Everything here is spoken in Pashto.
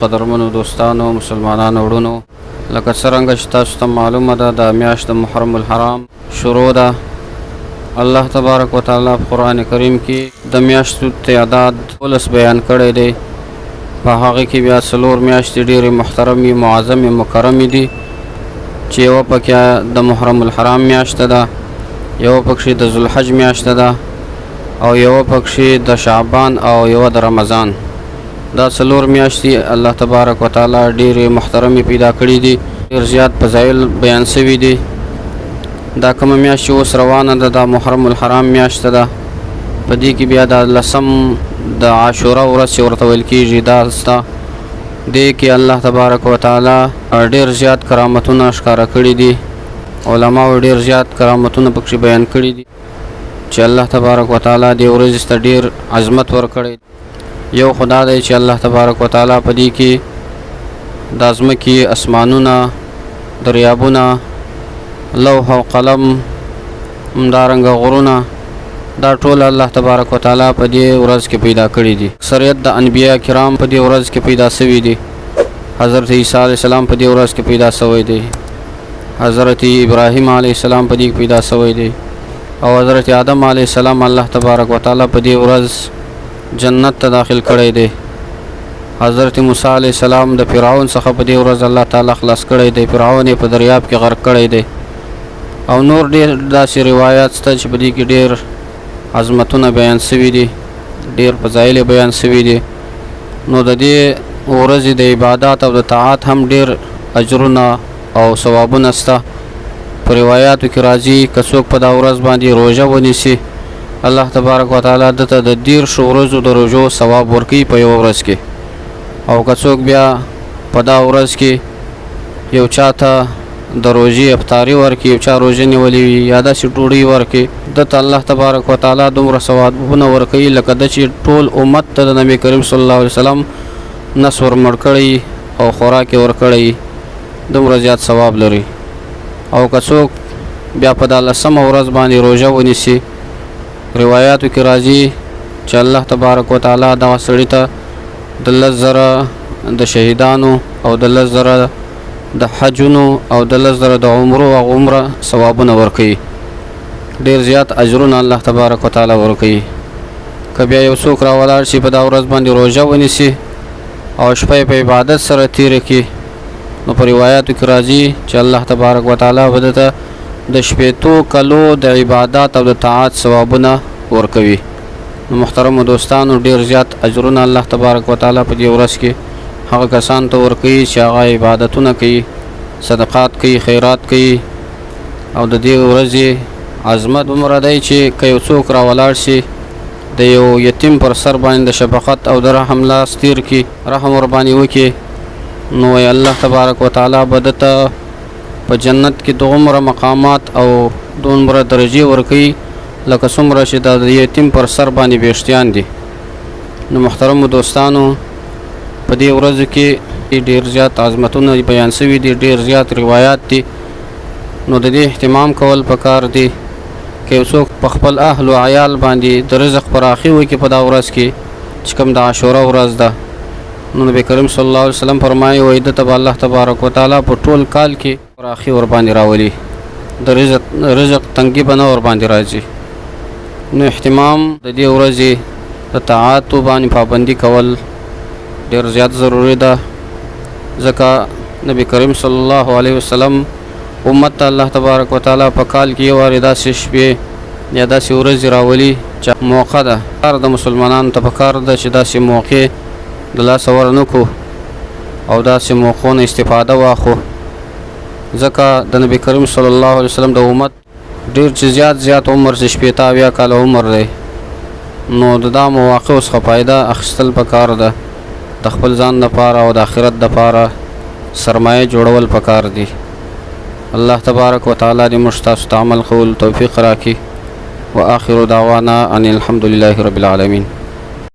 قدرمنو دوستانو، مسلمانانو وړونو، لکه څرنګه چې تاسو ته معلومه ده، دا میاشت د محرم الحرام شروع ده. الله تبارک وتعالی په قرآن کریم کې د میاشتو تعداد 12 بیان کړی دی. په هغه کې بیا څلور میاشتې ډېرې محترمې، معظمې، مکرمې دي چې یوه پکې د محرم الحرام میاشت ده، یوه پکښې د ذوالحج میاشت ده، او یوه پکښې د شعبان، او یوه د رمضان. دا څلور میاشتې الله تبارک وتعالی ډېرې محترمې پیدا کړې دي، ډېر زیات فضایل بیان سوي دي. دا کومه میاشت چې اوس روانه ده، دا محرم الحرام میاشت ده. په دې کې بیا دا لسم د عاشورا ورځ چې ورته ویل کېږي، دا سته. دې کې الله تبارک وتعالی ډېر زیات کرامتونه ښکاره کړي دي. علماو ډېر زیات کرامتونه پکښې بیان کړي دي چې الله تبارک وتعالی دې ورځې ته ډېر عظمت ورکړی. یو خدا دی چې الله تبارک وتعالی په دې کې د ځمکې، اسمانونه، دریابونه، لوح او قلم، همدارنګه غرونه، دا ټول الله تبارک وتعالی په دې ورځ کې پیدا کړي دي. اکثریت د انبیا کرام په دې ورځ کې پیدا سوي دي. حضرت عیسی علیه السلام په دې ورځ کې پیدا سوی دی، حضرت ابراهیم علیه السلام په دې کې پیدا سوی دی، او حضرت آدم علیه السلام الله تبارک وتعالی په دې ورځ جنت ته داخل کړی دی. حضرت موسی علیه السلام د فرعون څخه په دې ورځ الله تعالی خلاص کړی دی، فرعون یې په دریاب کې غرق کړی دی. او نور ډېر داسې روایات شته چې په دې کې ډېر عظمتونه بیان سوي دي، ډېر فضایل بیان سوي دي. نو د دې ورځې د عبادات او د طاعت هم ډېر اجرونه او ثوابونه شته. په روایاتو کې راځي که څوک په دا ورځ باندې روژه ونیسي، الله تبارک وتعالی ده ته د 30 ورځو د روژو ثواب ورکوي په یوه ورځ کې. او که څوک بیا په دا ورځ کې یو چاته د روژې افطاري ورکړي، یو چا روژه نیولې وي یا داسې ډوډۍ ورکړي، ده ته الله تبارک وتعالی دومره ثوابونه ورکوي لکه ده چې ټول امت ته د نبي کریم صلی الله علیه وسلم نس ورمړ کړی او خوراک یې ورکړی، دومره زیات ثواب لري. او که څوک بیا په دا لسمه ورځ باندې روژه ونیسي، روایاتو کې راځي چې الله تبارک وتعالی دغه سړي ته د 10,000 د شهیدانو او د 10,000 د حجونو او د 10,000 د عمرو او عمره ثوابونه ورکوي. ډېر زیات اجرونه الله تبارک وتعالی ورکوي. که بیا یو څوک راولاړ شي، په دا ورځ باندې روژه ونیسي او شپه یې په عبادت سره تېره کړي، نو په روایاتو کې راځي چې الله تبارک وتعالی به ده ته د 60 کلو د عبادات او د طاعت ثوابونه ورکوي. نو محترمو دوستانو، ډېر زیات اجرونه الله تبارک وتعالی په دې ورځ کې هغه کسان ته ورکوي چې هغه عبادتونه کوي، صدقات کوي، خیرات کوي. او د دې ورځې عظمت دومره دی چې که یو څوک راولاړ شي، د یو یتیم پر سر باندې د شفقت او د رحم لاس تیر کړي، رحم ورباندې وکړي، نو الله تبارک وتعالی به ده ته په جنت کې دومره مقامات او دومره درجې ورکوي لکه څومره چې د یتیم پر سر باندې ویښتیان دي. نو محترمو دوستانو، په دې ورځو کې ډېر زیات عظمتونه بیان سوي دي، ډېر زیات روایات دي. نو د دې اهتمام کول پکار دي. که یو څوک په خپل اهل او عیال باندې د رزق پراخي وکړي په دا ورځ کې چې کوم د عاشورا ورځ ده، نو نبی کریم صلی الله علیه وسلم فرمایي، وایي ده ته به الله تبارک وتعالی په ټول کال کې پراخي ورباندې راولي، د رزق تنګي به نه ورباندې راځي. نو اهتمام د دې ورځې د طاعاتو باندې پابندي کول ډېر زیات ضروري ده، ځکه نبی کریم صلی الله علیه وسلم امت ته الله تبارک وتعالی په کال کې یو وارې داسې شپې یا داسې ورځې راولي چې موقع ده. د مسلمانانو ته پکار ده چې داسې موقع د لاسه ورنکړو او داسې موقعو نه استفاده واخو، ځکه د نبی کریم صلی الله علیه وسلم د امت ډېر چې زیات زیات عمر چې 60، 70 کاله عمر دی. نو د دا مواقعو څخه فایده اخیستل پکار ده، د خپل ځان دپاره او د آخرت دپاره سرمایه جوړول پکار دي. الله تبارک وتعالی دې موږ تاسو ته عمل کولو توفیق راکړي. واخر دعوانا ان الحمد لله رب العالمین.